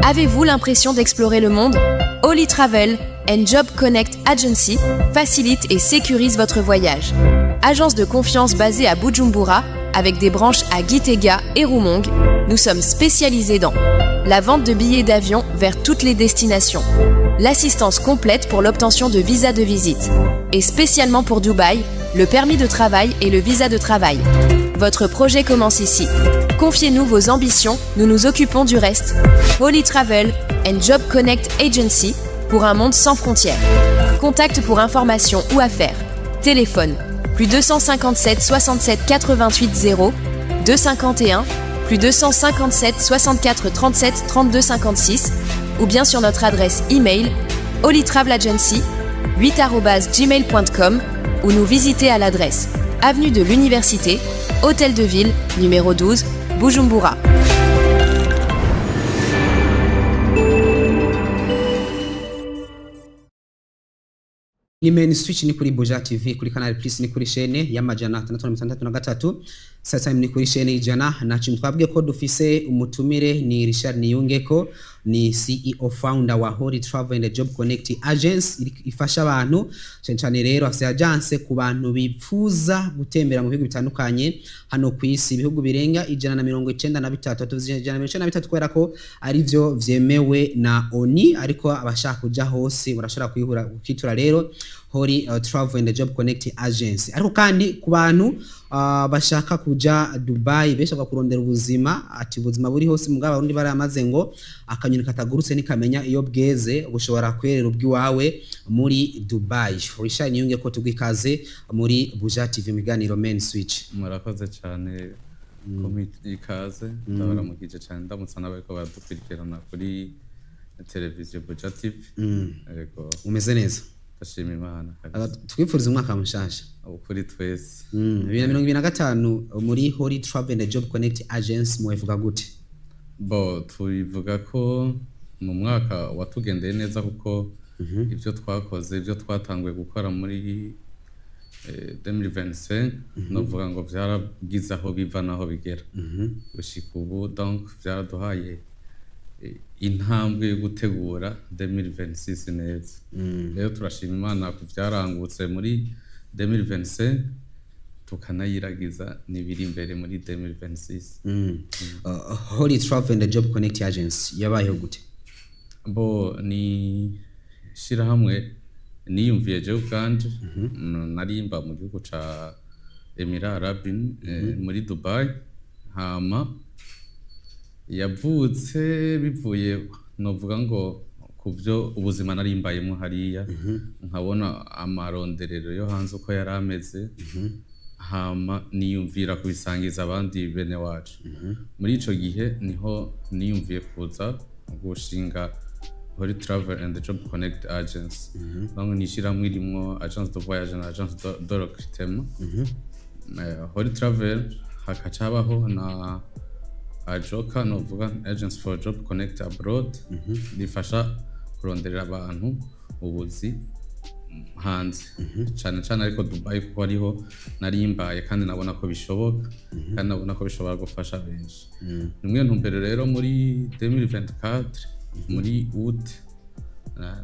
Avez-vous l'impression d'explorer le monde? Holy Travel and Job Connect Agency facilite et sécurise votre voyage. Agence de confiance basée à Bujumbura, avec des branches à Gitega et Rumonge, nous sommes spécialisés dans la vente de billets d'avion vers toutes les destinations, l'assistance complète pour l'obtention de visas de visite, et spécialement pour Dubaï, le permis de travail et le visa de travail. Votre projet commence ici. Confiez-nous vos ambitions, nous nous occupons du reste. Holy Travel and Job Connect Agency pour un monde sans frontières. Contact pour informations ou affaires. Téléphone +257 67 88 0 251 +257 64 37 32 56 ou bien sur notre adresse email holytravelagency8@gmail.com ou nous visiter à l'adresse avenue de l'Université, Hôtel de Ville, numéro 12, Bujumbura. Ni Main Switch, ni kuri Buja TV, kuri Canal Plus ni kuri chaîne ya 663, StarTimes ni kuri chaîne 110. Twabwiye ko dufise umutumire, ni Richard Niyungeko, ni CEO founder wa Holy Travel and Job Connect Agency ifasha abantu cyane cyane. Rero afise agence ku bantu bipfuza gutembera mu bihugu bitandukanye hano ku isi, ibihugu birenga 193. Tuvuze 193 kubera ko arivyo vyemewe na ONU, ariko abashaka kuja hose barashobora kwihura kwitura rero Holy Travel and Job Connect Agency. Ariko kandi ku bantu bashaka kuja Dubai, benshi kurondera ubuzima, ati ubuzima buri hose, mugabo abarundi baramaze ngo akanyoni katagurutse nikamenya iyo bweze. Bushobora kwerera ubwiwawe muri Dubai. Richard Niyungeko, tugwikaze muri Buja TV mu biganiro Main Switch. Murakoze cyane kumpa ikaze. Ndabaramukije cyane, ndamutsa n'abariko baradukurikirana kuri televiziyo Buja TV. Yego. Umeze neza? Ndashima Imana kabisa. Twifuriza umwaka mushasha. Ukuri twese. 2025 muri Holy Travel and Job Connect Agency mubivuga gute? Bo tubivuga ko mu mwaka watugendeye neza, kuko ibyo twakoze, ibyo twatanguye gukora muri 2025, novuga ngo vyaragize aho biva naho bigera gushika ubu. Donc vyaraduhaye intambwe yo gutegura 2026 neza. Rero turashima Imana ku vyarangutse muri 2025, tukanayiragiza n'ibiri imbere muri 2026. Holy Travel and Job Connect Agency yabayeho gute? Bo ni shirahamwe niyumviye jewe ubwanje. Narimba mu gihugu ca Emirats Arabes, muri Dubai. Hama yavutse bivuye, novuga ngo, ku byo ubuzima narimbayemo hariya, nkabona amaronderero yo hanze uko yari ameze, hama niyumvira kubisangiza abandi bene wacu. Muri ico gihe niho niyumviye kuza gushinga Holy Travel and Job Connect Agency. Donc ni ishirahamwe irimwo agence de voyage na agence de recrutement. Holy Travel, hakaca habaho na Ajoka, novuga Agence for Job Connect Abroad, rifasha kuronderera abantu ubuzi hanze, cane cane ariko Dubai, kuko ariho narimbaye kandi nabona ko bishoboka, kandi nabona ko bishobora gufasha benshi. Ni muri iyo ntumbero rero muri 2024 muri août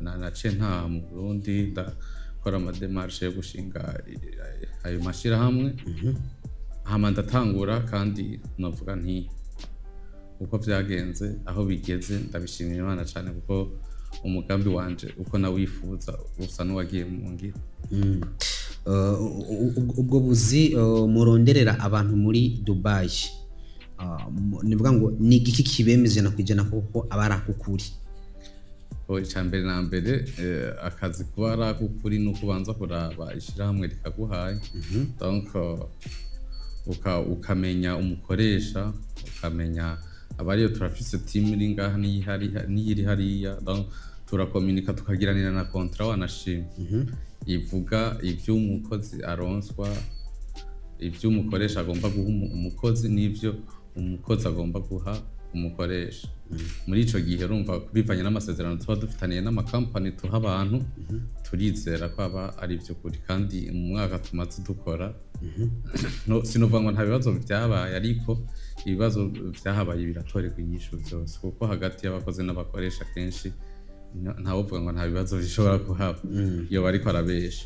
naciye ntaha mu Burundi, ndakora ama démarches yo gushinga ayo mashirahamwe, hama ndatangura. Kandi novuga nti uko vyagenze, aho bigeze, ndabishimira Imana cane, kuko umugambi wanje uko nawifuza usa n'uwagiye mu ngiro. Ubwo buzi muronderera abantu muri Dubai, nivuga ngo ni igiki kibemeza 100% kuko aba ari akukuri? Ko icya mbere na mbere, akazi kuba ari ak'ukuri ni uko ubanza kuraba ishyirahamwe rikaguhaye. Donc ukamenya umukoresha, ukamenya abariyo. Turafise team iri ngaha n'iyiri hariya. Donc turakominika, tukagiranira na contrat, wanashima ivuga ivyo umukozi aronswa, ivyo umukoresha agomba guha umukozi n'ivyo umukozi agomba guha. Umukoresha muri ico gihe, urumva, bivanye n'amasezerano tuba dufitaniye n'amakampani tuha abantu, turizera ko aba ari ivy'ukuri. Kandi mu mwaka tumaze dukora, no, sinovuga ngo nta bibazo vyabaye, ariko ibibazo vyahabaye biratorerwa inyishu vyose, kuko hagati y'abakozi n'abakoresha kenshi ntawovuga ngo nta bibazo bishobora kuhaba, iyo bariko arabesha.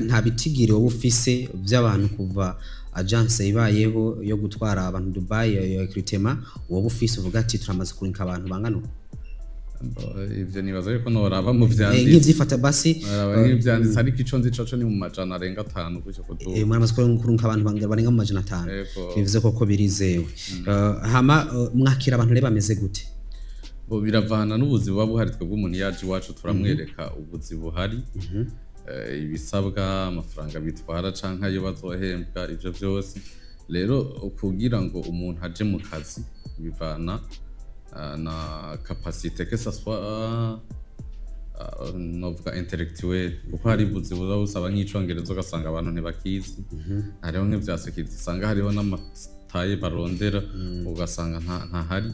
Nta bitigiri wowe ufise by'abantu kuva agence ibayeho yo gutwara abantu Dubai ya recrutement, wowe ufise uvuga ati turamaze kurinka abantu bangana uku? Ivyo nibaza yuko noraba mu vyanditse. Nk'ivyifata basi. Noraba nk'ivyanditse, ariko ico nzi coco ni mu 500 gutyo kuduga. Muramaze kurunka abantu barenga mu 500? Yego. Bivuze koko birizewe. Hama mwakira abantu rero bameze gute? Bo, biravana n'ubuzi buba buhari. Twebwe umuntu yaje iwacu turamwereka ubuzi buhari, ibisabwa, amafaranga bitwara canke ayo bazohembwa, ivyo vyose. Rero kugira ngo umuntu aje mu kazi bivana na capacité, que ça soit novuga intellectuel, kuko hari ubuzi buza busaba nk'icongereza, ugasanga abantu ntibakizi. Hariho nk'ivya sécurité, usanga hariho n'amataye barondera, ugasanga ntahari.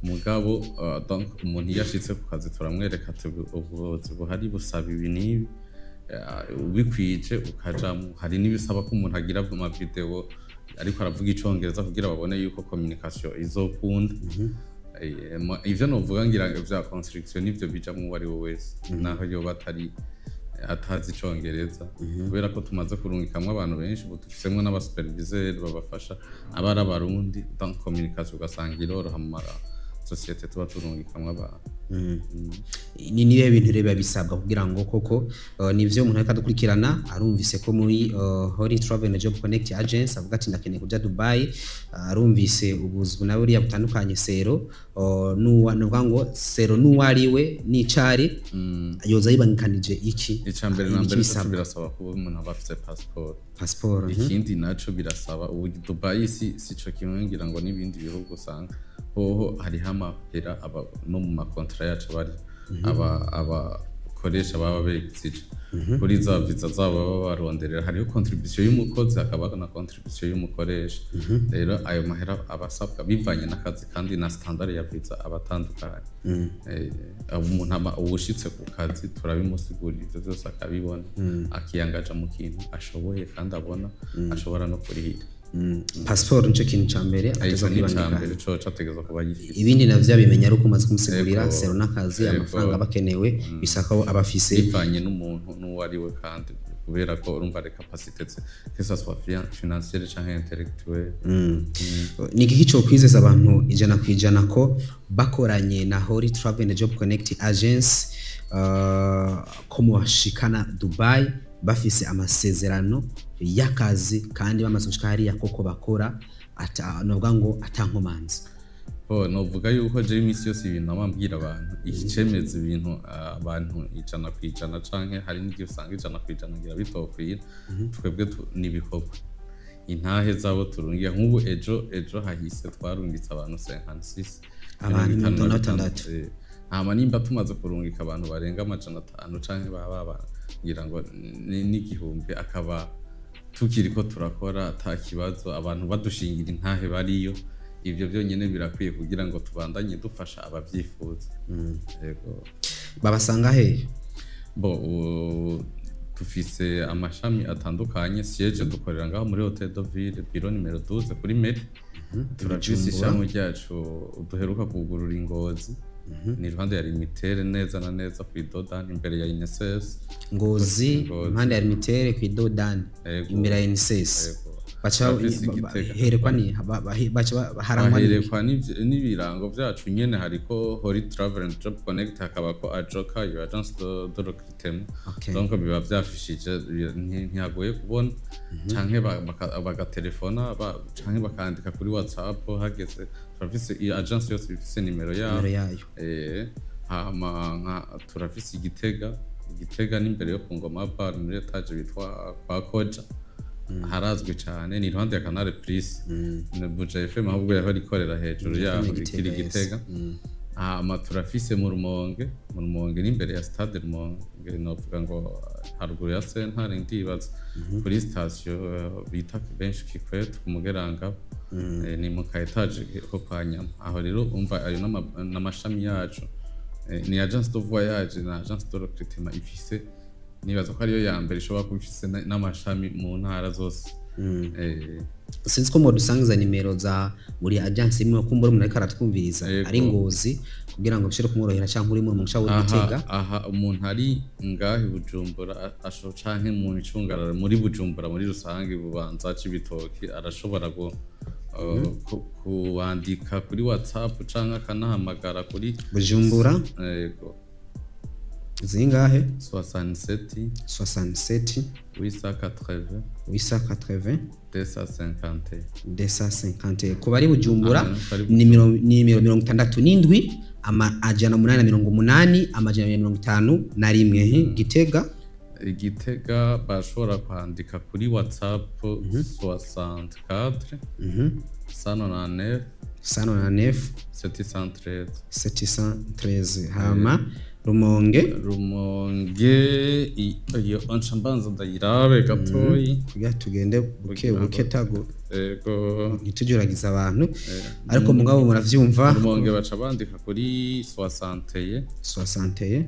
Mugabo donc umuntu iyo ashitse ku kazi turamwereka ati ubuzi buhari busaba ibi n'ibi, ubikwije ukajamwo. Hari n'ibisaba ko umuntu agira ama vidéo ariko aravuga icongereza kugira babone yuko communication izokunda. Ivyo novuga ngira ngo vya construction nivyo bijamwo uwo ari we wese, naho yoba atari atazi icongereza, kubera ko tumaze kurungikamwo abantu benshi. Ubu dufisemwo n'aba superviseur babafasha aba ari abarundi, donc communication ugasanga iroroha mu ma société tuba turungikamwo abantu. Ni nibihe bintu rero biba bisabwa kugira ngo koko nivyo umuntu ariko adukurikirana arumvise ko muri Holy Travel and Job Connect Agency, avuga ati ndakeneye kuja Dubai, arumvise ubuzwi na buriya butandukanye sero nuwa nuvuga ngo sero nuwariwe n'icari yoza yibangikanije iki? Ica mbere na Ibiki mbere coco bisabwa? Birasaba kuba umuntu aba afise passport. Passport. Ikindi naco birasaba, ubu Dubai si co kimwe ngira ngo n'ibindi bihugu, usanga hoho hariho amahera aba no mu ma contrat yacu bari aba abakoresha baba begizije kuri za visa zabo baba baronderera, hariho contribution y'umukozi, hakaba na contribution y'umukoresha. Rero ayo mahera aba asabwa bivanye n'akazi kandi na standard ya visa aba atandukanye. Umuntu aba uwushitse ku kazi turabimusigurira ivyo vyose akabibona, akiyangaja mu kintu ashoboye kandi abona ashobora no kurihira. Passport nico kintu ca mbere Ico ateza ni ica kwibangikana. mbere coco ategerezwa kuba yifise. Ibindi navyo abimenya ari uko umaze kumusigurira. Ego. Sero n'akazi, Ego. amafaranga aba akenewe, bisaba ko aba afise. Bivanye n'umuntu n'uwo ari we, kandi kubera ko urumva les capacités que ça soit financière canke intellectuelle. Ni igiki cyo kwizeza abantu 100% ko bakoranye na Holy Travel and Job Connect Agency, ko mubashikana Dubai bafise amasezerano y'akazi kandi bamaze gushika hariya koko bakora ata novuga ngo atankomanzi? Bo, novuga yuko jewe iminsi yose ibintu nama mbwira abantu, icemeza ibintu abantu 100%, canke hari n'igihe usanga 100% ngira bitokwira, twebwe n'ibikorwa, intahe zabo turungiye. Nk'ubu ejo hahise twarungitse abantu 56. Abantu 56. Hama nimba tumaze kurungika abantu barenga 500 canke baba ngira ngo n'igihumbi, akaba tukiriko turakora ata kibazo, abantu badushingira intahe bariyo, ivyo byonyene birakwiye kugira ngo tubandanye dufasha abavyifuza. Yego. Babasanga hehe? Bo, dufise amashami atandukanye. Siège dukorera ngaho muri Hotel de Ville, bureau numéro 12 kuri mairie. Turafise ishami ryacu duheruka kugurura i Ngozi, ni iruhande ya Limitere, neza na neza ku idodani imbere ya INSS. Ngozi? Ngozi. Impande ya Limitere ku idodani? Yego. Imbere ya NSS? Yego. Baca Turafise Igitega. Herekwa ni baca harangwa n'iki? Baherekwa n'ibirango vyacu nyene, hariko Holy Travel and Job Connect, hakabako Ajoka, iyo agence de recrutement. Donc biba vyafishije, ntihagoye kubona, canke bagatelefona canke bakandika kuri WhatsApp hageze. Turafise iyo agence yose ifise nimero yabo. Nimero yayo. Hama nka turafise Igitega. Igitega n'imbere yo ku Ngoma Bar, muri étage bitwa kwa Koja, harazwi cane, ni iruhande ya Canal Plus na Buja FM, ahubwo yahora ikorera hejuru yaho. Gitega, Ikiri yes. Gitega. Hama turafise mu Rumonge. Mu Rumonge n'imbere ya Stade Rumonge, novuga ngo haruguru ya sentare, ndibaza kuri station bita benshi Kikwete ku Mugeranga. Ni mu ka étage ko kwa Nyama. Aho rero umva ayo n'amashami yacu. Ni agence de voyage na agence de recrutement ifise, nibaza ko ariyo ya mbere ishobora kuba ifise n'amashami mu ntara zose. Sinzi ko mwodusangiza nimero za buri agence imwe, kumbura umuntu ariko aratwumviriza ari Ngozi, kugira ngo bishobore kumworohera, canke uri mu musha w'i Gitega. Aha umuntu ari ngahe Bujumbura canke mu micungararo muri Bujumbura muri rusange, Bubanza, Cibitoki, arashobora kuwandika kuri WhatsApp canke akanahamagara kuri Bujumbura? Yego. Zingahe? 67 67 880 880 250. 250. Ku bari Bujumbura, Aha, bari nimero 67 880 251. Gitega? Igitega bashobora kwandika kuri WhatsApp 64 199 199 713. 713. Hama Rumonge? Rumonge iyo nca mbanza ndayirabe gatoyi. Kugira tugende buke buke tago ntitujuragize abantu, ariko mugabo muravyumva. Rumonge baca bandika kuri 61 61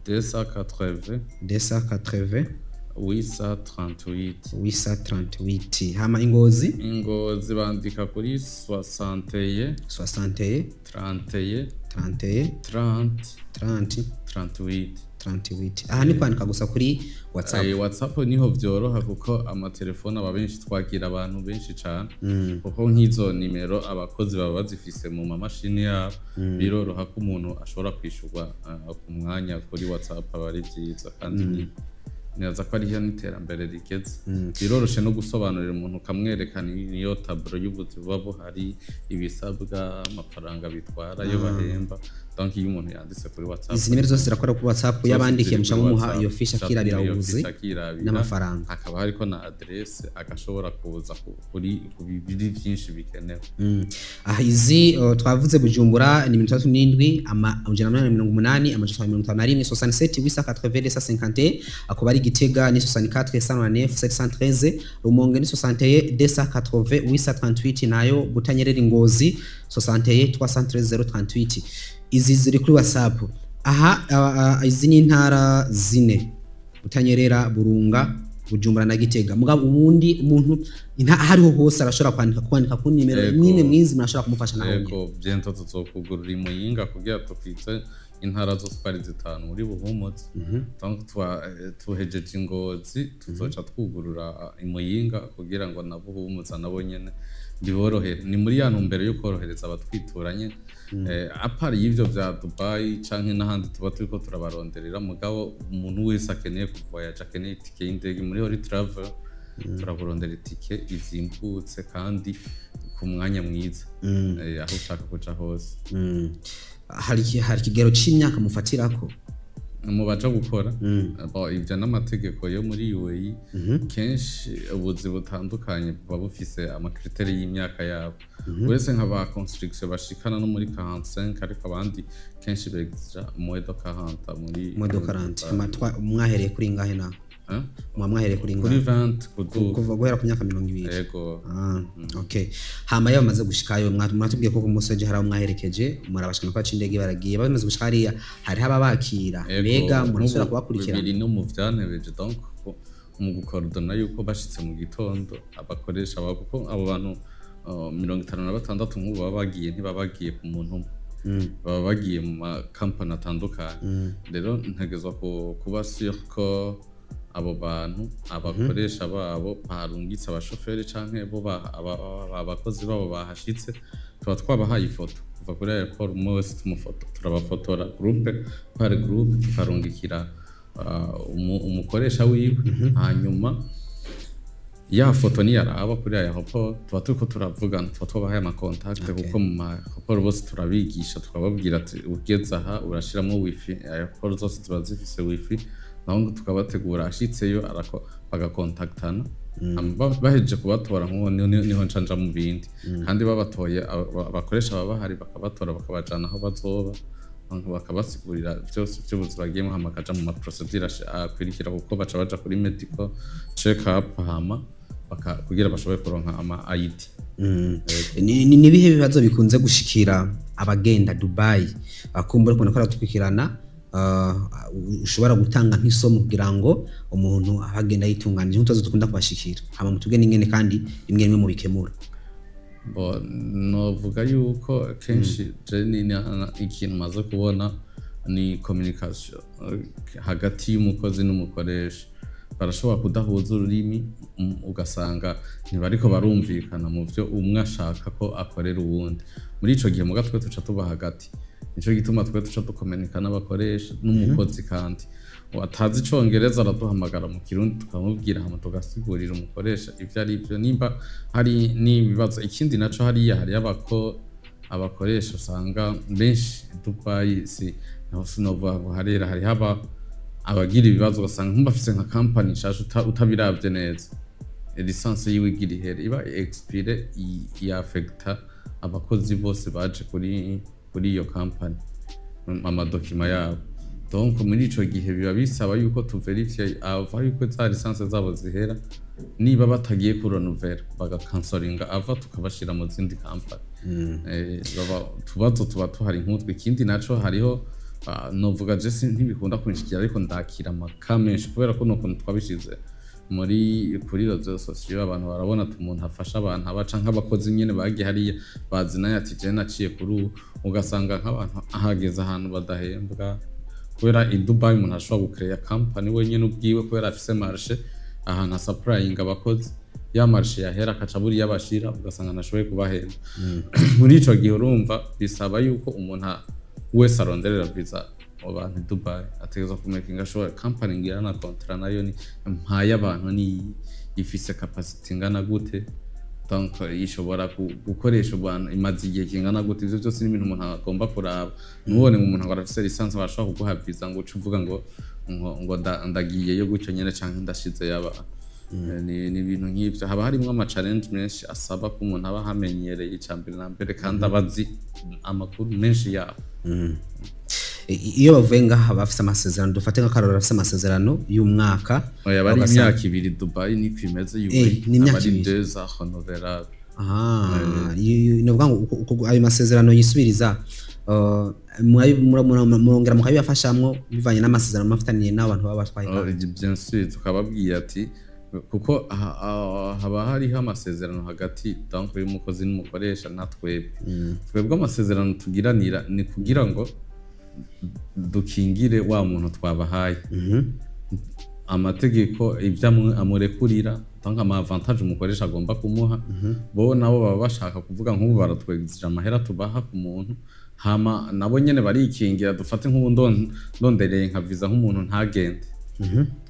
280 280 838. 838. Hama Ingozi? Ingozi bandika kuri 61 61 31 31 30 30 38. 38. Aha ni kwandika gusa kuri WhatsApp? WhatsApp niho vyoroha, kuko amatelefone aba benshi, twakira abantu benshi cane, kuko nk'izo nimero abakozi baba bazifise mu mamashini yabo. Biroroha ko umuntu ashobora kwishurwa ku mwanya kuri WhatsApp, aba ari vyiza kandi nibaza ko ariyo n'iterambere rigeze. Biroroshe no gusobanurira umuntu, ukamwereka niyo tableau y'ubuzi buba buhari, ibisabwa, amafaranga bitwara, ayo bahemba. Donc iyo umuntu yanditse kuri WhatsApp, Izi nimero zose zirakora kuri WhatsApp. Yabandikiye, ziri muca kuri mumuha WhatsApp, iyo fiche, muca akirabira tumuha iyo ubuzi fiche akirabira, n'amafaranga. Hakaba hariko na adresse, agashobora kuza kuri ku biri byinshi bikenewe. Aha izi twavuze Bujumbura ni 67 880 551, 67 880 250. Akaba ari Gitega ni 64 109 713, Rumonge ni 61 280 838, nayo Butanyerera Ngozi 61 313 038. Izi ziri kuri WhatsApp. Aha izi ni intara zine: Butanyerera, Burunga, Bujumbura na Gitega. Mugabo ubundi umuntu hariho hose arashobora kwandika ku nimero nimwe mwizi, murashobora kumufasha naho nyene. Yego, bientôt tuzokugurura imuyinga kugira tukwize intara zose uko ari zitanu muri Buhumuza. Donc tuhejeje Ingozi, tuzoca twugurura imuyinga kugira ngo na Buhumuza nabo nyene biborohere. Ni muri ya ntumbero yo korohereza abatwituranye. À part y'ivyo vya Dubai canke n'ahandi tuba turiko turabaronderera, mugabo umuntu wese akeneye kuvoyaja, akeneye itike y'indege, muri Holy Travel turakurondera itike izimbutse kandi ku mwanya mwiza, aho ushaka kuja hose. Hari ikigero c'imyaka mufatirako? Mu baja gukora? Bon, ivyo n'amategeko yo muri UAE. Kenshi ubuzi butandukanye buba bufise ama critères y'imyaka yabo, uretse nka ba construction bashikana no muri 45, ariko abandi kenshi beja moins de 40 muri Moins de 40. Mwahereye kuri ngahe naho? Hein? Muba mwahereye kuri Kuri ngahe? 20 kuduga. Kuva guhera ku myaka 20? Yego. Ah, okay. Hama iyo bamaze gushikayo, muratubwiye ko ku munsi w'ejo hari abo mwaherekeje, murabashikana kwa c'indege, baragiye. Bamaze gushika hariya, hariho ababakira? Ego, Mbega murasubira nk'ubu kubakurikirana? Bibiri no mu vyantebeje, donc mu gukorodona yuko bashitse mu gitondo abakoresha babo, kuko abo bantu 56 nk'ubu baba bagiye, ntibaba bagiye ku muntu umwe, baba bagiye mu makampani atandukanye. Rero ntegezwa kuba sûr ko abo bantu abakoresha babo barungitse abashoferi canke bo abakozi babo bahashitse. Tuba twabahaye ifoto kuva kuri aéroport, umwe wese tumufoto, turabafotora groupe par groupe, tukarungikira umukoresha wiwe. Hanyuma ya foto niyaraba kuri aéroport, tuba turiko turavugana, tuba twabahaye ama contacts, kuko mu ma aéroport bose turabigisha, tukababwira ati ugeze aha urashiramwo wifi, aéroport zose ziba zifise wifi, naho ngo tukabategura, ashitseyo bagakontaktana. Hama bahejeje kubatora, nk'uwo niho nca nja mu bindi. Kandi babatoye, abakoresha baba bahari, bakabatora, bakabajana aho bazoba, bakabasigurira vyose vy'ubuzi bagiyemo, hama bakaja mu ma procédures akurikira, kuko baca baja kuri medical check up, hama kugira bashobore kuronka ama ID. Ni ibihe bibazo bikunze gushikira abagenda Dubai? Akumbura kubona ko aratwikirana, ushobora gutanga nk'isomo kugira ngo umuntu abagenda yitunganije nk'utubazo dukunda kubashikira, hama mutubwe n'ingene kandi rimwe rimwe mubikemura. Bo, novuga yuko kenshi je ikintu maze kubona ni communication hagati y'umukozi n'umukoresha. Barashobora kudahuza ururimi, ugasanga ntibariko barumvikana mu vyo umwe ashaka ko akorera uwundi. Muri ico gihe muga twe tuca tuba hagati. Nico gituma twe tuca dukominika n'abakoresha n'umukozi. Kandi atazi icongereza araduhamagara mu Kirundi, tukamubwira, hama tugasigurira umukoresha ivyo ari vyo nimba hari n'ibibazo. Ikindi naco, hariya hariyo abakoresha usanga benshi Dubai, si naho sinovuga ngo harera, hariho abagira ibibazo, ugasanga nk'ubu nka company nshasha, utabiravye neza, licence yiwe igira ihere, iba expire, yafekta abakozi bose baje kuri iyo company, ama documents yabo. Donc muri ico gihe biba bisaba yuko tuverifye ava yuko za licence zabo zihera, niba batagiye kurenouveler bagakansoringa ava, tukabashira mu zindi company. Utubazo tuba tuhari nk'utwo. Ikindi naco hariho, novuga je ntibikunda kunshikira, ariko ndakira ama cas menshi kubera ko nukuntu twabishize kuri réseaux sociaux, abantu barabona ati umuntu afasha abantu abaca nk'abakozi nyene bagiye hariya bazi naye ati je naciye kuri ubu. Ugasanga nk'abantu ahageze ahantu badahembwa, kubera i Dubai umuntu ashobora gucreya company wenyene ubwiwe, kubera afise marché ahantu asupplyinga abakozi, ya marché yahera akaca buriya bashira, ugasanga ntashoboye kubahemba. Muri ico gihe urumva bisaba yuko umuntu wese aronderera visa mu bantu i Dubai ategerezwa kumakinga sure company ngira na contrat nayo ni mpaye abantu ni ifise capacity ingana gute, donc ishobora gukoresha abantu imaze igihe kingana gute. Ivyo byose ni ibintu umuntu agomba kuraba. Ntubone ngo umuntu ngo arafise licence barashobora kuguha visa ngo uce uvuga ngo ndagiyeyo gutyo nyene canke ndashizeyo abantu. Ni ibintu nk'ivyo, haba harimwo ama challenge menshi asaba ko umuntu aba ahamenyereye ica mbere na mbere, kandi aba azi amakuru menshi yabo. Iyo bavuye ngaha bafise amasezerano, dufate nk'akarorero, bafise amasezerano y'umwaka. Oya, bari imyaka 2. Dubai niko imeze. Ni imyaka Aba ari 2. 2 ans renouvelable. Aha, ni ukuvuga ngo ayo masezerano yisubiriza, murongera mukabibafashamwo bivanye n'amasezerano mufitaniye n'abantu baba batwaye. Oh, bien sûr, tukababwira ati kuko haba hariho amasezerano hagati donc y'umukozi n'umukoresha na twebwe. Twebwe amasezerano tugiranira ni kugira ngo dukingire wa muntu twabahaye, amategeko ibyo amurekurira, donc ama avantage umukoresha agomba kumuha. Bo nabo baba bashaka kuvuga nk'ubu baratwegizije amahera tubaha ku muntu, hama nabo nyene barikingira. Dufate nk'ubu ndondereye nka visa nk'umuntu ntagende,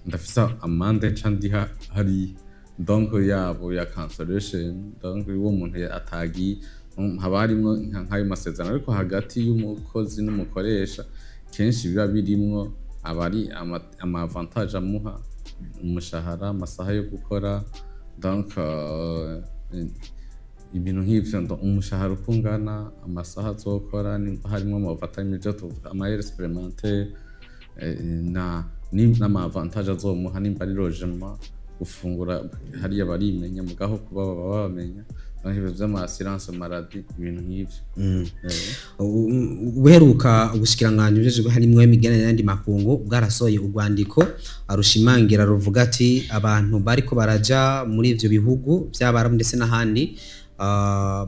ndafise amande nca ndiha hariya, donc yabo ya cancellation, donc uwo muntu atagiye. Haba harimwo nk'ayo masezerano, ariko hagati y'umukozi n'umukoresha kenshi biba birimwo aba ari ama avantage amuha, umushahara, amasaha yo gukora, donc ibintu nk'ivyo, umushahara uko ungana, amasaha azokora, nimba harimwo ama overtime, ivyo tuvuga ama heures supplémentaires, na n'ama avantage azomuha, nimba ari logement, gufungura hariya barimenya, mugaho kuba baba babamenya, donc ibintu vy'ama assurance maladie, ibintu nk'ivyo. Ubuheruka ubushikiranganji bujejwe harimwo imigenderanire n'ayandi makungu bwarasohoye urwandiko rushimangira, ruvuga ati abantu bariko baraja muri ivyo bihugu vy'Abarabu ndetse n'ahandi,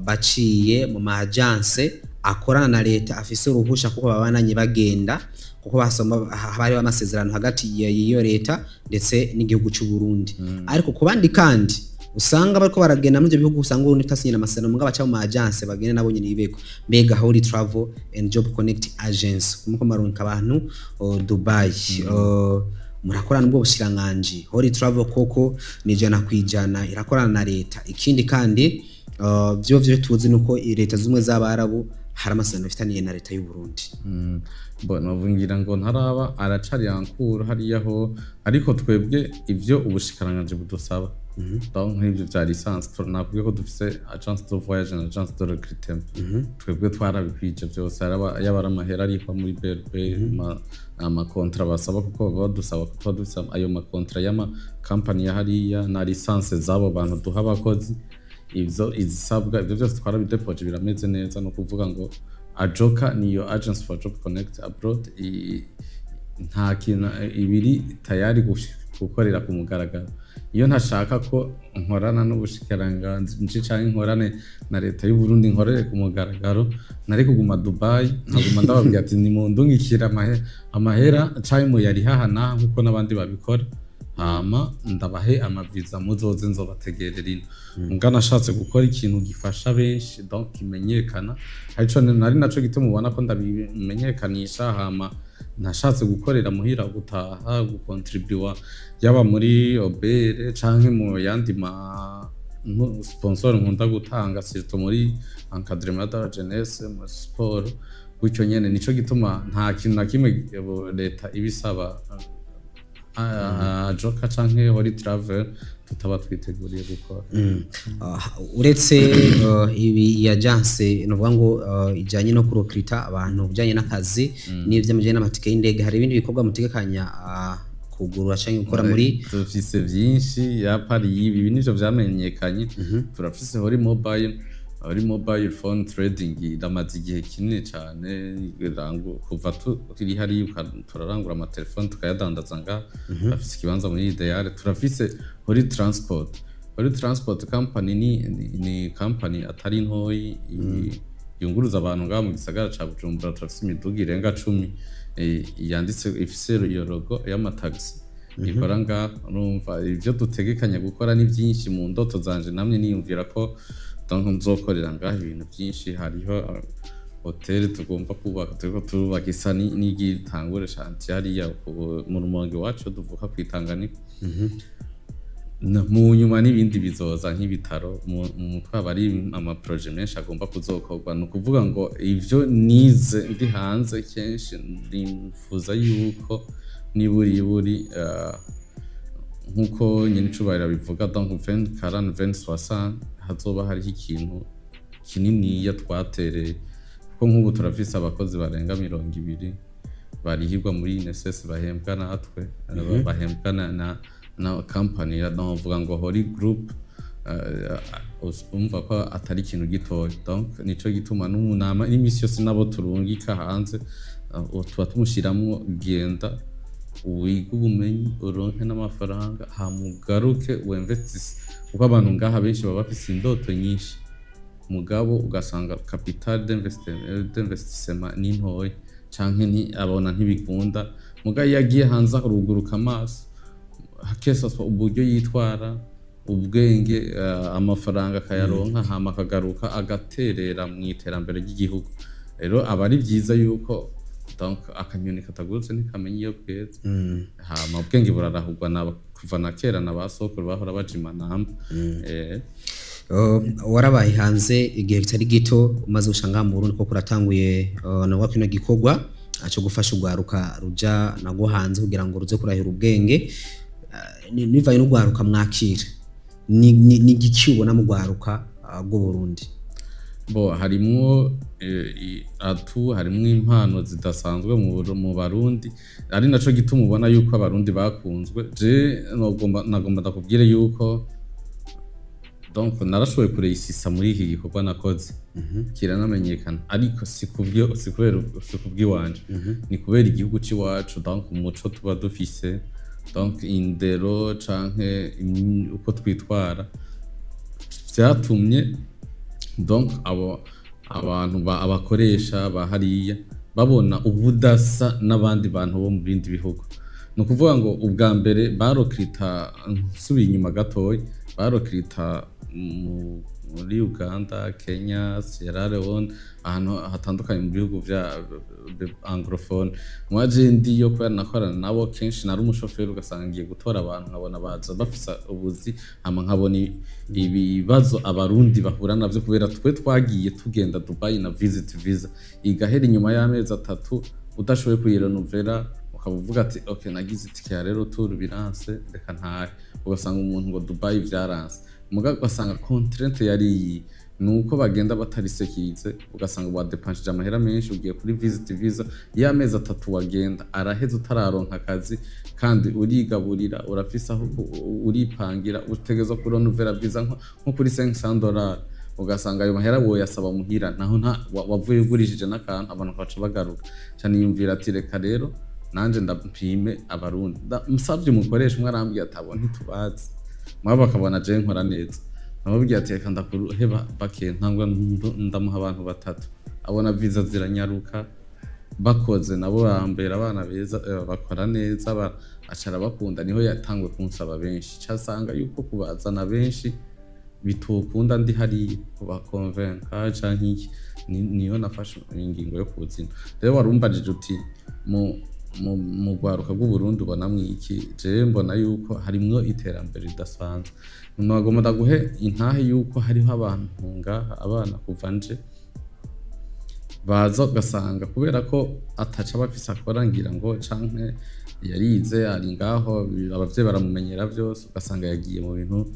baciye mu ma agence akorana na leta afise uruhusha, kuko babananye bagenda, kuko basoma haba hariho amasezerano hagati y'iyo leta ndetse n'igihugu c'u Burundi. Ariko ku bandi kandi usanga bariko baragenda muri ivyo bihugu, usanga Uburundi butasinyira amasezerano, mugabo baca mu ma agence bagenda nabo nyene ibeko. Mbega Holy Travel and Job Connect Agency, kumuko marunka abantu Dubai, murakorana n'ubwo bushikiranganji? Holy Travel koko ni 100% irakorana na leta? Ikindi kandi, vyo tuzi nuko leta zumwe z'Abarabu hari amasezerano bifitaniye na leta y'u Burundi. Bo novugira ngo ntaraba, aracari yankuru hariya ho, ariko twebwe ivyo ubushikiranganji budusaba, donc nk'ivyo vya licence, nakubwiye ko dufise agence de voyage na agence de recrutement. Twebwe twarabikwije vyose, yaba ari amahera arihwa muri BRB, ama contrats basaba, kuko baba badusaba ko tuba dufise ayo ma contrats y'ama company ya hariya na licence z'abo bantu duha abakozi. Ivyo izisabwa, ivyo byose twarabidepoje, birameze neza. No kuvuga ngo AJOCA niyo Agence for Job Connect Abroad, nta kintu ibiri tayari gukorera ku mugaragaro. Iyo ntashaka ko nkorana n'ubushikiranganji canke nkorane na leta y'u Burundi, nkorere ku mugaragaro, nari kuguma Dubai, nkaguma ndababwira ati nimundungikire amahera canke muyarihaha naha nkuko n'abandi babikora, hama ndabahe amaviza, muzoze nzobategerera ino. Muga nashatse gukora ikintu gifasha benshi, donc kimenyekana, arico nari naco gituma ubona ko ndabimenyekanisha. Hama nashatse gukorera muhira, gutaha, gukontribuwa yaba muri OBR canke mu yandi ma sponsor nkunda gutanga, surtout muri encadrement de la jeunesse, mu sport, gutyo nyene. Nico gituma nta kintu na kimwe leta ibisaba AJOCA canke Holy Travel tutaba twiteguriye gukora. Uretse ibi iyi agence, novuga ngo ijanye no kurokrita abantu bijanye n'akazi n'ivyo mujanye n'amatike y'indege, hari ibindi bikorwa mutegekanya kugurura canke gukora muri? Dufise vyinshi ya pari y'ibi, ibi nivyo vyamenyekanye. Turafise Holy Mobile. Holy Mobile Phone Trading iramaze igihe kinini cane, kuva turi hariya turarangura amatelefone tukayadandaza ngaha. Turafise ikibanza muri Ideal. Turafise Holy Transport. Holy Transport Company ni company atari ntoyi, yunguruza abantu ngaha mu gisagara ca Bujumbura. Turafise imiduga irenga 10 yanditse, ifise iyo logo y'amatagisi, ikora ngaha. Urumva, ivyo dutegekanya gukora ni byinshi. Mu ndoto zanje namye niyumvira ko donc nzokorera ngaha ibintu byinshi. Hariho hoteli tugomba kubaka, turiko turubaka, isa n'igitangure chantier hariya mu Rumonge iwacu duvuka, kw'Itanganika. Mu nyuma n'ibindi bizoza nk'ibitaro. Mu mutwe aba ari amaproje menshi agomba kuzokorwa. Ni ukuvuga ngo ivyo nize ndi hanze, kenshi nifuza yuko niburiburi nkuko nyine icubahiro bivuga, donc 2040, 2060, hazoba hariho ikintu kininiya twatereye, kuko nk'ubu turafise abakozi barenga 20 barihirwa muri INSS, bahembwa natwe, bahembwa na company ya, novuga ngo Holy Group. Umva ko atari ikintu gitoya. Donc nico gituma n'umunama n'imisi yose nabo turungika hanze, tuba tumushiramwo: genda wige ubumenyi, uronke n'amafaranga, hama ugaruke wemvestise, kuko abantu ngaha benshi baba bafise indoto nyinshi, mugabo ugasanga capital d'investissement ni ntoya canke abona ntibikunda. Mugabo iyo agiye hanze aruguruka amaso, hakesaswa uburyo yitwara, ubwenge, amafaranga akayaronka, hama akagaruka agaterera mu iterambere ry'igihugu. Rero aba ari byiza yuko donc akanyoni katagurutse ntikamenya iyo bweze. Hama ubwenge burarahurwa na kuva na kera, na ba sokuru bahora baja imanamba. Warabaye hanze igihe kitari gito, umaze gushanga mu Burundi ko kuratanguye navuga kino gikorwa cyo gufasha urwaruka ruja nago hanze kugira ngo ruze kurahira ubwenge. Bivanye n'urwaruka mwakira, ni igiki ubona mu rwaruka rw'u Burundi? Bo harimwo atu harimwo impano zidasanzwe mu Barundi, ari naco gituma ubona yuko Abarundi bakunzwe. Je nagomba ndakubwire yuko donc narashoboye kureisisa muri iki gikorwa nakoze, kiranamenyekana, ariko si kubyo, si kubera, si kubw'iwanje, ni kubera igihugu c'iwacu. Donc umuco tuba dufise, donc indero canke uko twitwara, vyatumye donc abo abantu abakoresha ba hariya babona ubudasa n'abandi bantu bo mu bindi bihugu. Ni ukuvuga ngo ubwa mbere barokirita, nsubiye inyuma gatoya, barokirita muri Uganda, Kenya, Sierra Leone, ahantu hatandukanye mu bihugu vya anglophone. Mwaje ndiyo kubera nakorana nabo kenshi, nari umushoferi, ugasanga ngiye gutora abantu, nkabona baza bafise ubuzi, hama nkabona ibibazo Abarundi bahura navyo, kubera twe twagiye tugenda Dubai na visit visa, igahera inyuma y'amezi 3 udashoboye kuyirenovera, ukaba uvuga ati: "Ok, nagize itike ya rero tour biranse, reka ntahe." Ugasanga umuntu ngo Dubai vyaranse, muga ugasanga contrainte yari iyi. Ni uko bagenda batarisekirize, ugasanga wadepanshije amahera menshi ugiye kuri visit visa y'amezi 3, wagenda araheze utararonka akazi, kandi urigaburira, urafise aho uripangira, utegerezwa kurenouveler visa nko kuri $500, ugasanga ayo mahera woyasaba muhira, naho nta wavuye ugurishije n'akantu, abantu bakaca bagaruka cyane. Yumvira ati: "Reka rero nanje ndapime Abarundi." Musavye umukoresha umwe, arambwira ati: "Abo ntitubazi." Mwabo bakabona je nkora neza, namubwiye ati: "Reka ndakuheba bake." Ntangwa ndamuha abantu batatu, abona visa ziranyaruka, bakoze nabo bambera abana beza, bakora neza, aca arabakunda. Niho yatanguye kunsaba benshi, casanga yuko kubazana benshi bitokunda, ndi hariya kubakonvenka canke iki. Niyo nafashe ingingo yo kuzina. Rero warumbajije uti mu rwaruka rw'Uburundi ubonamwo iki? Jewe mbona yuko harimwo iterambere ridasanzwe. Nagomba ndaguhe intahe yuko hariho abantu ngaha, abana kuva nje baza, ugasanga kubera ko ataca bafise akora, ngira ngo canke yarize, ari ngaho, abavyeyi baramumenyera vyose, ugasanga yagiye mu bintu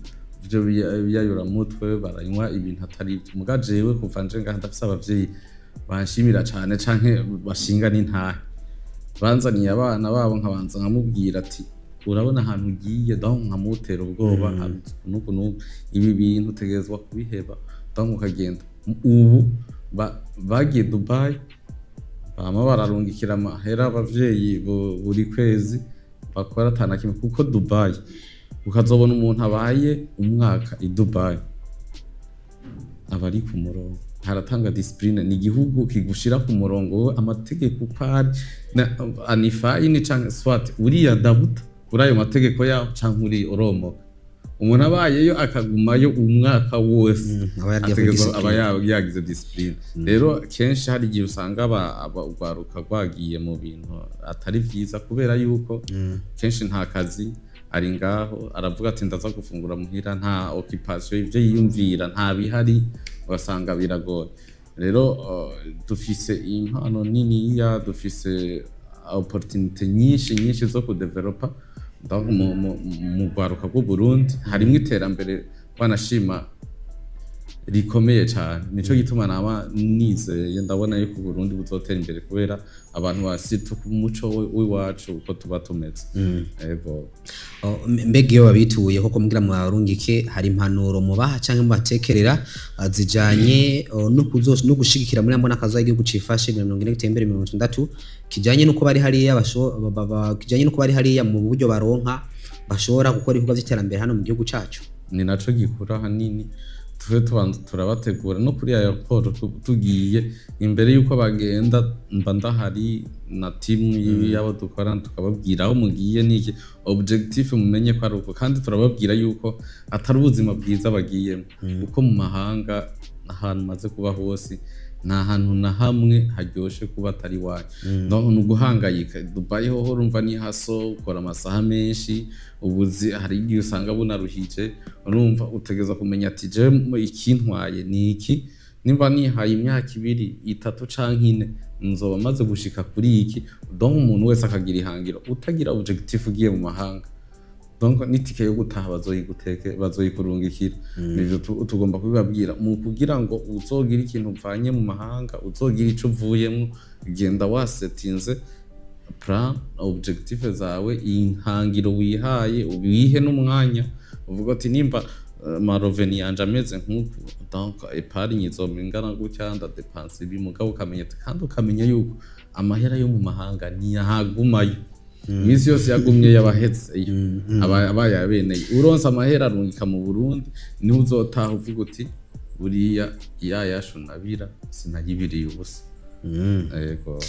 vyo biyayuramutwe, baranywa ibintu atari ivyo. Muga jewe kuva nje ngaha ndafise abavyeyi banshimira cane canke bashinga n'intahe, banzaniye abana babo, nkabanza nkamubwira ati: "Urabona ahantu ugiye?" Donc nkamutera ubwoba nuku nuku, ibi bintu utegerezwa kubiheba. Donc ukagenda, ubu bagiye Dubai, bama bararungikira amahera abavyeyi buri kwezi, bakora atana kimwe, kuko Dubai ukazobona umuntu abaye umwaka i Dubai aba ari ku murongo, haratanga discipline, ni igihugu kigushira ku murongo wowe, amategeko uko ari anifayini canke swat uriya dabuta kuri ayo mategeko yaho, canke uri oromoka. Umuntu abayeyo akagumayo umwaka wose, aba yagiye kuri ategerezwa aba discipline. Yagize discipline. Rero kenshi hari igihe usanga urwaruka rwagiye mu bintu atari vyiza, kubera yuko kenshi nta kazi, ari ngaho aravuga ati: "Ndaza gufungura muhira", nta occupation, ivyo yiyumvira nta bihari, ugasanga biragoye. Rero dufise impano niniya, dufise opportunité nyinshi nyinshi zo kudevelopa. Donc mu rwaruka rw'u Burundi harimwo iterambere, wanashima, rikomeye cyane. Nico gituma nama nizeye, ndabona yuko Burundi buzotera imbere, kubera abantu basitu ku muco w'iwacu uko tuba tumeze. Ego. Oh, mbega iyo babituye koko mugira mwarungike, hari impanuro mubaha canke mubatekerera zijanye no gushigikira muri mbona akazi igihugu cifashe 40 gutembera 60, kijanye nuko bari hariya kijanye nuko bari hariya, mu buryo baronka bashobora gukora ibikorwa vy'iterambere hano mu gihugu cacu? Ni naco gikura hanini, tube tubanza turabategura no kuri aéroport, tugiye imbere yuko bagenda mba ndahari na timu y'abo dukorana, tukababwira aho mugiye niki objectif, mumenye ko ari uko, kandi turababwira yuko atari ubuzima bwiza bagiyemo, kuko mu mahanga ahantu maze kuba hose nta hantu na hamwe haryoshe kuba atari iwanyu. Donc ni uguhangayika. Dubai hoho urumva ni haso, ukora amasaha menshi, ubuzi hari igihe usanga bunaruhije. Urumva utegereza kumenya ati: "Je ikintwaye ni iki? Nimba nihaye imyaka 2, 3 canke 4, nzoba maze gushika kuri iki." Donc umuntu wese akagira ihangiro. Utagira objectif ugiye mu mahanga, donc n'itike yo gutaha bazoyiguteke, bazoyikurungikira. Nivyo tugomba kubibabwira mu kugira ngo uzogire ikintu uvanye mu mahanga, uzogira ico uvuyemwo. Genda wasetinze plan, objectif zawe, ihangiro wihaye, ubihe n'umwanya, uvuga ati: "Nimba ma revenu yanje ameze nk'uku, donc épargne izoba ingana gutya, ndadepansa ibi." Mugabo ukamenya kandi ukamenya yuko amahera yo mu mahanga ntiyahagumayo iminsi yose, yagumye yabahetse aba abaye abeneye. Uronse amahera arungika mu Burundi, niho uzotaha uvuga uti: "Buriya ya yashu nabira sinayibiriye ubusa." Yego.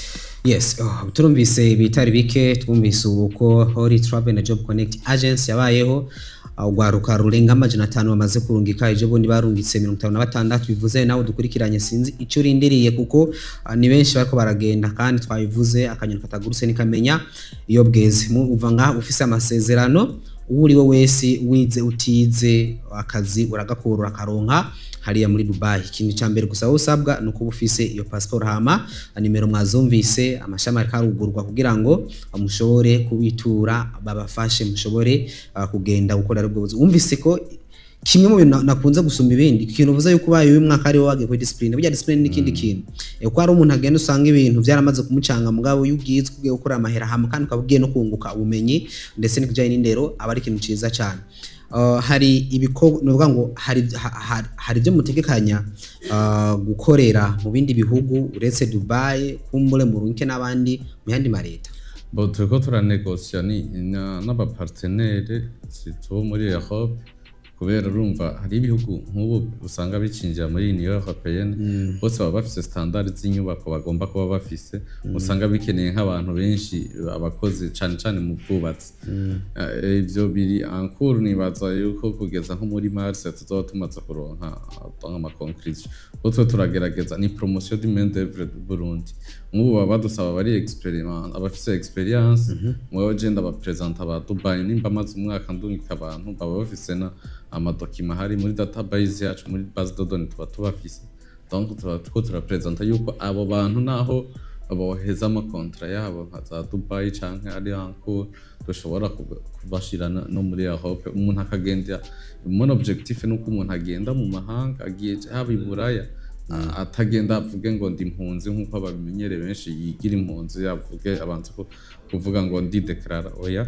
Yes, oh, turumvise ibitari bike, twumvise ubu ko Holy Travel and Job Connect Agency yabayeho, urwaruka rurenga 500 bamaze kurungika, ejo bundi barungitse 56. Bivuze nawe dukurikiranye, sinzi icyo urindiriye, kuko ni benshi bariko baragenda, kandi twabivuze, akanyoni katagurutse nikamenya iyo bweze. Uva ngaha ufise amasezerano, uwo uri we wese, wize utize, akazi uragakura, urakaronka hariya muri Dubai. Ikintu cya mbere gusa wowe usabwa ni ukuba ufise iyo passport. Hama nimero mwazumvise, amashami ariko arugurwa kugira ngo mushobore kubitura, babafashe mushobore kugenda gukora aribwo buzi. Wumvise ko Kimwe mu bintu nakunze gusumba ibindi, ikintu uvuze yuko ubaye uyu mwaka ariwo wagiye kuri discipline, burya discipline n'ikindi kintu. Ko hari umuntu agenda usanga ibintu byaramaze kumucanga, mugabo iyo ugiye ugiye gukora amahera hamwe kandi ukaba ugiye no kunguka ubumenyi ndetse n'ikijyanye n'indero, aba ari ikintu ciza cyane. Hari ibikorwa, ni ukuvuga ngo hari ibyo mutegekanya gukorera mu bindi bihugu uretse Dubai, kumbure murunke n'abandi mu yandi mareta? Bon, turiko turanegosia n'aba partenaires surtout muri Europe, kubera urumva hari ibihugu nk'ubu usanga bicinjira muri Union Européenne, bose baba bafise standard z'inyubako bagomba kuba bafise, usanga bikeneye nk'abantu benshi, abakozi, cane cane mu bwubatsi. Ivyo biri en cours. Nibaza yuko kugeza nko muri mars tuzoba tumaze kuronka ama conclusion, kuko twe turagerageza ni promotion du main d'œuvre du Burundi. Nk'ubu baba badusaba bari expérimentés, abafise expérience. Mugabo je ndabapresenta ba Dubai, nimba amaze umwaka ndungika abantu baba bafise na ama documents hari muri database yacu, muri base de données tuba tubafise. Donc tuba turiko turapresenta yuko abo bantu naho boheza ama contrats yabo nka za Dubai canke ari en cours, dushobora kubashira no muri Europe. Umuntu akagenda, mon objectif nuko umuntu agenda mu mahanga, agiye haba i Buraya, atagenda avuge ngo ndi impunzi nk'uko babimenyereye benshi, yigira impunzi avuge abanza kuvuga ngo ndideklarara. Oya,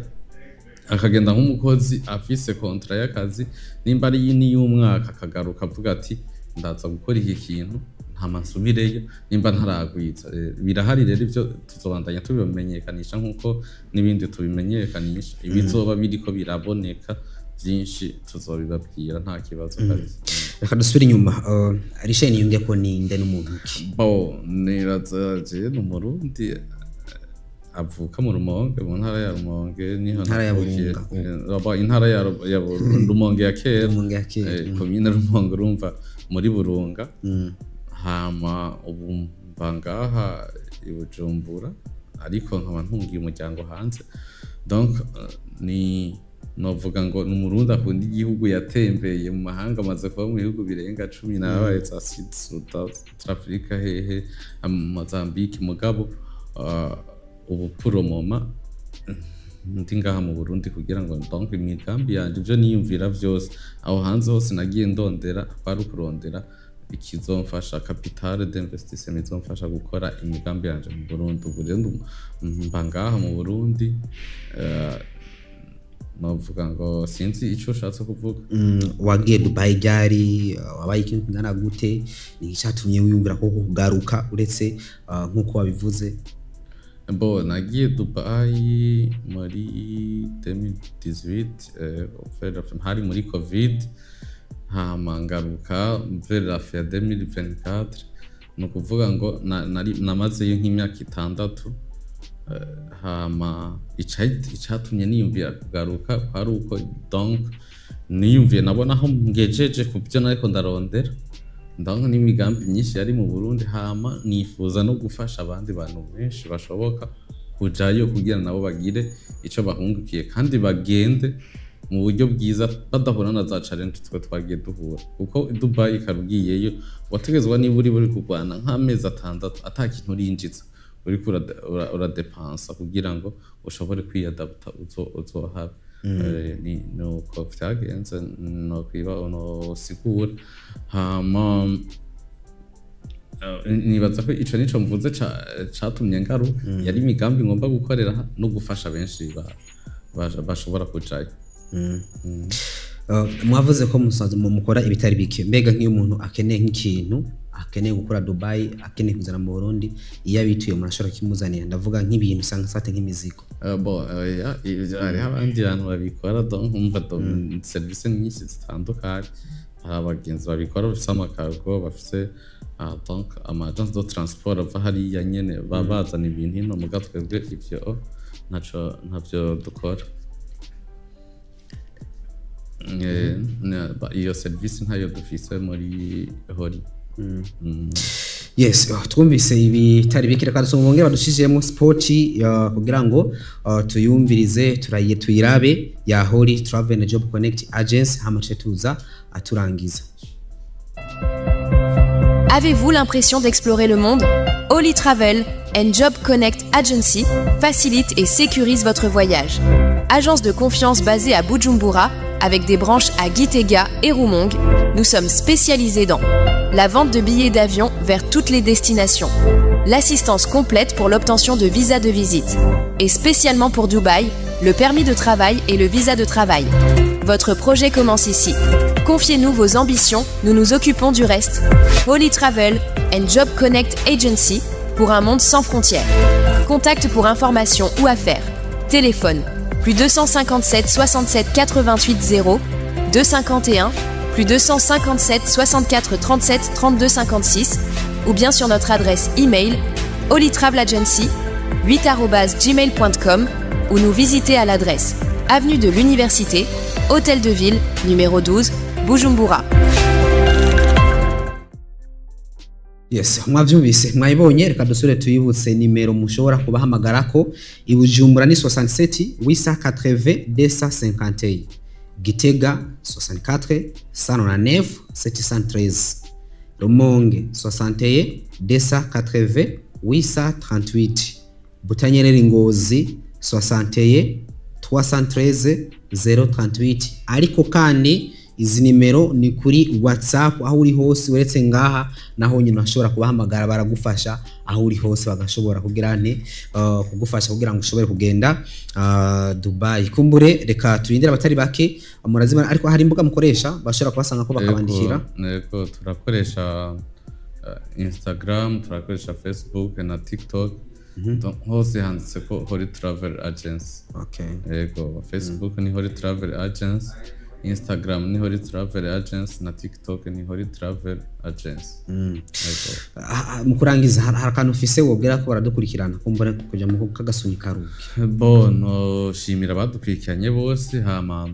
akagenda nk'umukozi afise contrat y'akazi, nimba ari n'iy'umwaka, akagaruka avuga ati ndaza gukora iki kintu, ntama nsubireyo nimba ntaragwiza. Birahari rero, ivyo tuzobandanya tubimenyekanisha nk'uko n'ibindi tubimenyekanisha. Ibizoba biriko biraboneka byinshi tuzobibabwira, nta kibazo kabisa. Reka dusubire inyuma. Richard Niyungeko ninde, n'umuntu ki? Bo, nibaza je ni Umurundi, avuka mu Rumonge, mu ntara ya Rumonge niho Intara ya navukiye. Burunga. Intara ya Rumonge ya kera. Rumonge ya kera. Komine Rumonge, urumva muri Burunga. Hama ubu mba ngaha i Bujumbura, ariko nkaba ntungiye umuryango hanze. Donc ni novuga ngo ni Umurundi akunda igihugu, yatembeye mu mahanga, amaze kuba mu bihugu birenga 10, nabaye za Sud Sudan, Centrafrique, hehe, Mozambique, mugabo ubu pour le moment ndi ngaha mu Burundi kugira ngo donc imigambi yanje, ivyo niyumvira vyose aho hanze hose nagiye ndondera, kwari ukurondera ikizomfasha, capital d'investissement izomfasha gukora imigambi yanje mu Burundi. Ubu rero mba ngaha mu Burundi. Novuga ngo sinzi ico ushatse kuvuga. Wagiye Dubai ryari? Wabaye ikintu kingana gute? Ni icyatumye wiyumvira ko kugaruka, uretse nk'uko wabivuze? Bo, nagiye Dubai muri 2018, hari muri Covid, hama ngaruka vers la fin ya 2024. Ni ukuvuga ngo namazeyo nk'imyaka 6. Hama icatumye niyumvira kugaruka kwari uko donc niyumviye nabona aho ngejeje ku byo nariko ndarondera, ndabona n'imigambi myinshi yari mu Burundi, hama nifuza no gufasha abandi bantu benshi bashoboka kujayo kugira nabo bagire ico bahungukiye kandi bagende mu buryo bwiza, badahura na za challenge twe twagiye duhura, kuko Dubai ikarugiyeyo wategezwa niba uri buri kurwana nk'amezi 6 ata kintu urinjiza, uriko uradepansa kugira ngo ushobore kwiyadapta uzohabe. Ni nuko vyagenze, nokwiba nosigura. Hama nibaza ko ico nico mvuze catumye ngaruka, yari imigambi ngomba gukorera no gufasha benshi bashobora kujayo. Mwavuze ko musanzwe mukora ibitari bike. Mbega nk'iyo umuntu akeneye nk'ikintu akeneye gukora Dubai, akeneye kuzana mu Burundi, iyo abituye murashobora kimuzanira? Ndavuga nk'ibintu usanga sate nk'imizigo. Bon, ya, ivyo hariho abandi bantu babikora, donc umva serivisi nyinshi zitandukanye, hari abagenzi babikora bafise ama cargo, bafise donc ama agence de transport ava hariya nyene bazana ibintu ino, muga twebwe ivyo ntavyo dukora. Iyo serivisi ntayo dufise muri Hori. Yes, oh, twumvise ibitari bike. Reka dusonga badushijemo spot kugira ngo tuyumvirize, turaye tuyirabe ya Holy Travel and Job Connect Agency, hama tuce tuza aturangiza. Avez-vous l'impression d'explorer le monde? Holy Travel and Job Connect Agency facilite et sécurise votre voyage. Agence de confiance basée à Bujumbura avec des branches à Gitega et Rumonge, nous sommes spécialisés dans la vente de billets d'avion vers toutes les destinations, l'assistance complète pour l'obtention de visas de visite, et spécialement pour Dubaï, le permis de travail et le visa de travail. Votre projet commence ici. Confiez-nous vos ambitions, nous nous occupons du reste. Holy Travel and Job Connect Agency pour un monde sans frontières. Contact pour informations ou affaires. Téléphone plus 257 67 88 0 251 plus 257 64 37 32 56 ou bien sur notre adresse email holytravelagency8@gmail.com ou nous visiter à l'adresse avenue de l'Université, Hôtel de Ville, numéro 12, Bujumbura. Yes, mwavyumvise, mwayibonye. Reka dusubire tuyibutse nimero mushobora kubahamagarako. I Bujumbura ni 67 880 251, Gitega 64 199 713, Rumonge 61 280 838, Butanyerera Ngozi 61 313 038. Ariko kandi izi nimero ni kuri WhatsApp, aho uri hose uretse ngaha naho nyine urashobora kubahamagara, baragufasha aho uri hose, bagashobora kugira nte kugufasha kugira ngo ushobore kugenda Dubai. Kumbure reka turindire abatari bake murazibona, ariko hari imbuga mukoresha bashobora kubasanga ko bakabandikira? Yego, turakoresha Instagram, turakoresha Facebook na TikTok. Donc, hose handitse ko Holy Travel Agency. Yego, Facebook ni Holy Travel Agency, Instagram ni Holy Travel Agency na TikTok ni Holy Travel Agency. Yego. Ah, ah, mu kurangiza hari akantu ufise wobwira ko baradukurikirana, kumbure kuja mu kagasuni karuke? Bon, shimira abadukurikiranye bose, hama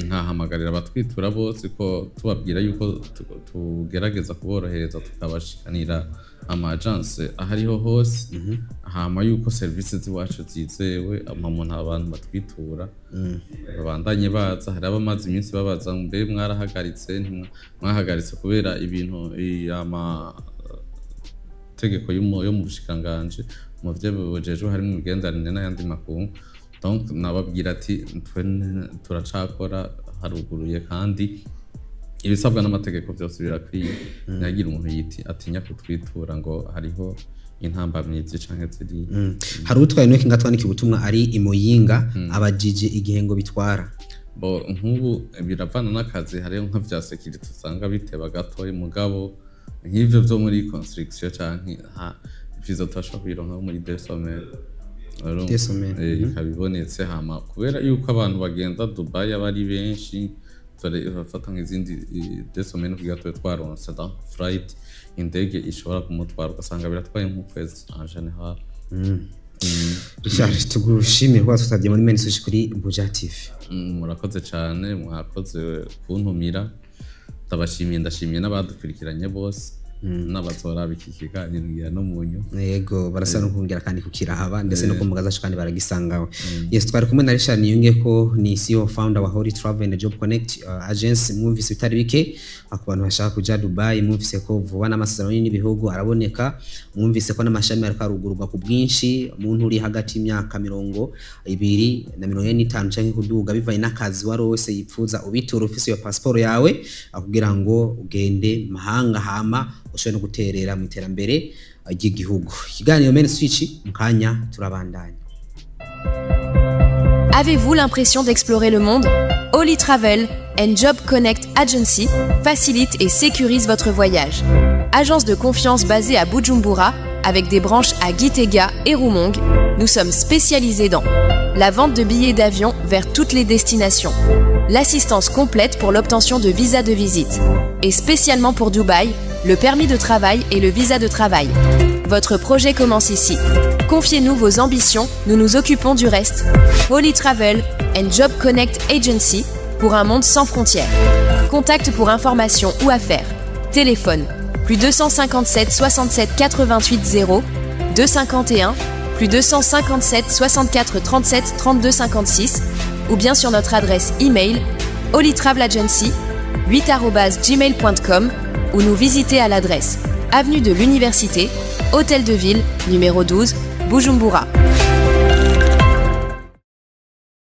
nkahamagarira abatwitura bose ko tubabwira yuko tugerageza kuborohereza, tukabashikanira ama agence aho ariho hose, hama yuko serivisi z'iwacu zizewe, umuntu abantu batwitura babandanye baza. Hari abamaze iminsi babaza ngo mbe mwarahagaritse? Mwahagaritse kubera ibintu ama tegeko yo mu bushikiranganji mu vyo bujejwe harimo imigenderanire n'ayandi makungu. Donc nababwira ati twe turacakora, haruguruye kandi ibisabwa n'amategeko byose birakwiye, ntihagire umuntu yiti atinya kutwitura ngo hariho intambamyizi canke ziriya. Hari utwaye noke ngatwandika ubutumwa ari imuyinga, abajije igihe ngo bitwara. Bo nk'ubu biravana n'akazi, hariho nka vya sécurité usanga biteba gatoya, mugabo nk'ivyo vyo muri construction canke ha visa turashobora kuyironka muri 2 semaines. Urumva? 2 semaines. Ikaba ibonetse. Hama kubera yuko abantu bagenda Dubai aba ari benshi, turafata nk'izindi 2 semaines kugira tube twaronse donc flight, indege ishobora kumutwara, ugasanga biratwaye nk'ukwezi en général. Richard, tugushimire kuba tutagiye muri Main Switch kuri Buja TV. Murakoze cyane, mwakoze kuntumira, ndabashimiye, ndashimiye n'abadukurikiranye bose n'abazoraba iki kiganiro ngira no mu nyuma. Yego, barasa no kongera kandi kukirahaba ndetse no ku mbuga zacu kandi baragisangaho. Yes, twari kumwe na Richard Niyunge ko ni CEO founder wa Holy Travel and Job Connect Agency. Mwumvise bitari bike ku bantu bashaka kuja Dubai, mwumvise ko vuba n'amasezerano n'ibihugu araboneka, mwumvise ko n'amashami ariko arugururwa ku bwinshi. Umuntu uri hagati y'imyaka 20 na 45 canke kuduga, bivanye n'akazi wari wese yipfuza, ubitura ufise iyo passport yawe kugira ngo ugende mahanga, hama ushobore no guterera mu iterambere ry'igihugu. Ikiganiro Main Switch, mu kanya turabandanya. Avez-vous l'impression d'explorer le monde? Holy Travel and Job Connect Agency facilite et sécurise votre voyage. Agence de confiance basée à Bujumbura, avec des branches à Gitega et Rumonge, nous sommes spécialisés dans la vente de billets d'avion vers toutes les destinations, l'assistance complète pour l'obtention de visas de visite, et spécialement pour Dubaï, le permis de travail et le visa de travail. Votre projet commence ici. Confiez-nous vos ambitions, nous nous occupons du reste. Holy Travel and Job Connect Agency pour un monde sans frontières. Contact pour informations ou affaires. Téléphone plus 257 67 88 0 251 plus 257 64 37 32 56 ou bien sur notre adresse email holytravelagency8@gmail.com ou nous visiter à l'adresse avenue de l'Université, Hôtel de Ville, numéro 12, Bujumbura.